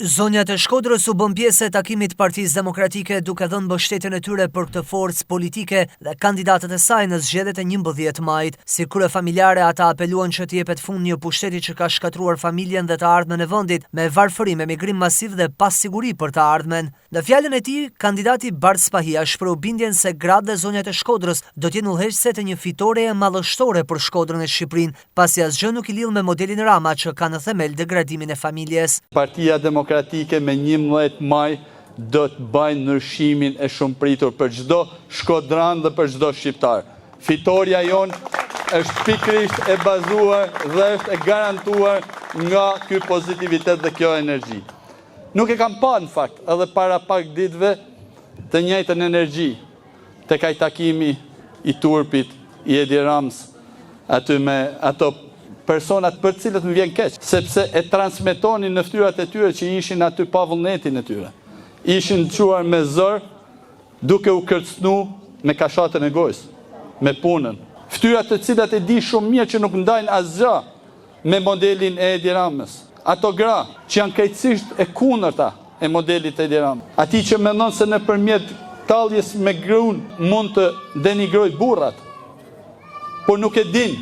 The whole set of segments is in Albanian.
Zonjat e Shkodrës u bënë pjesë e takimit të Partisë Demokratike duke dhënë mbështetjen e tyre për këtë forcë politike dhe kandidatët e saj në zgjedhjet e 11 majit. Si kryefamiljare ata apeluan që t'i jepet fund një pushteti që ka shkatërruar familjen dhe të ardhmen e vendit me varfërim, emigrim masiv dhe pasiguri për të ardhmen. Në fjalën e tij, kandidati Bardh Spahia shprehu bindjen se gratë dhe zonjat e Shkodrës do të jenë udhëheqëse të një fitoreje madhështore për Shkodrën e Shqipërinë, pasi asgjë nuk i lidh me modelin Rama që ka në themel degradimin e familjes. Partia Demokratike me 11 maj do të bëjë ndryshimin e shumëpritur për çdo shkodran dhe për çdo shqiptar. Fitorja jonë është pikërisht e bazuar dhe është e garantuar nga ky pozitivitet dhe kjo energji. Nuk e kam pa në fakt edhe para pak ditëve të njëjtën energji tek ai takimi i turpit i Edi Ramës aty me ato personat për të cilët më vjen keq, sepse e transmetonin në fytyrat e tyre që ishin aty pa vullnetin e tyre. Ishin çuar me zor duke u kërcënu me kashatën e gojës, me punën. Fytyrat të cilat e di shumë mirë që nuk ndajnë asgjë me modelin e Edi Ramës. Ato gra që janë krejtësisht e kundërta e modelit të Edi Ramës. Atij që mendon se nëpërmjet talljes me gruan mund të denigrojë burrat, por nuk e din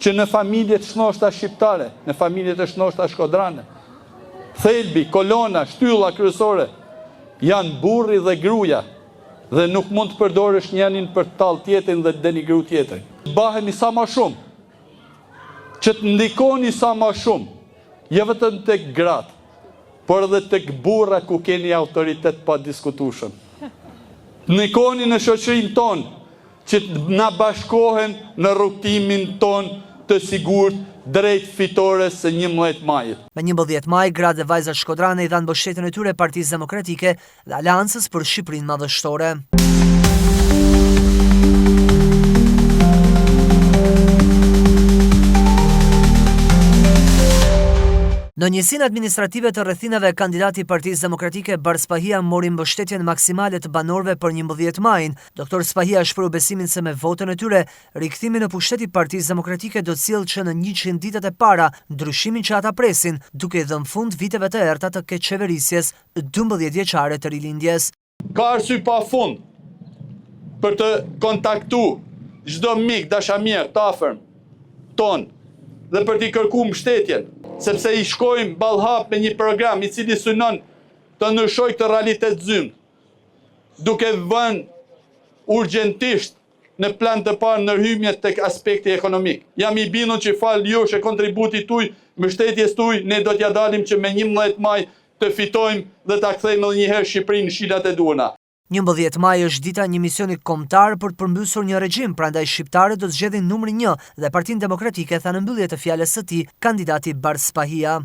që në familjet e shnoshta shqiptare, në familjet e shnoshta shkodrane, thelbi, kolona, shtylla kryesore janë burri dhe gruaja dhe nuk mund të përdorësh njërin për të tallë tjetrin dhe të denigru tjetrin. Bahemi sa ma shumë që të ndikoni sa ma shumë, jo vetëm tek gratë, por edhe tek burrat ku keni autoritet të padiskutueshëm. Të ndikoni në shoqërinë tonë, që të na bashkohen në rrugëtimin tonë të sigurt drejt fitores së 11 majit. Me 11 maj, gratë dhe vajzat shkodrane i dhanë mbështetjen e tyre Partisë Demokratike dhe Aleancës për Shqipërinë Madhështore. Në njësinë administrative të rrethinave, kandidati i Partisë Demokratike Bardh Spahia mori mbështetjen maksimale të banorëve për 11 majin. Doktor Spahia shprehu besimin se me votën e tyre, rikthimi në pushtet i Partisë Demokratike do të sjellë që në 100 ditët e para ndryshimin që ata presin, duke i dhënë fund viteve të errëta të keqqeverisjes 12 vjeçare të rilindjes. Ka arsye pa fund për të kontaktu çdo mik, dashamir, të afërm tonë dhe për t'i kërku mbështetjen, sepse i shkojmë ballhap me një program i cili synon të ndryshojë këtë realitet zymtë, duke vënë urgjentisht në plan të parë ndërhyrjet tek aspekti ekonomik. Jam i bindur që falë jush e kontributit tuaj, mbështetjes tuaj, ne do t'ia dalim që me 11 maj të fitojmë dhe ta kthejmë edhe një herë Shqipërinë në shinat e duhura. 11 maj është dita e një misioni kombëtar për të përmbysur një regjim, prandaj shqiptarët do të zgjedhin numrin 1 dhe Partinë Demokratike, tha në mbyllje të fjalës së tij kandidati Bardh Spahia.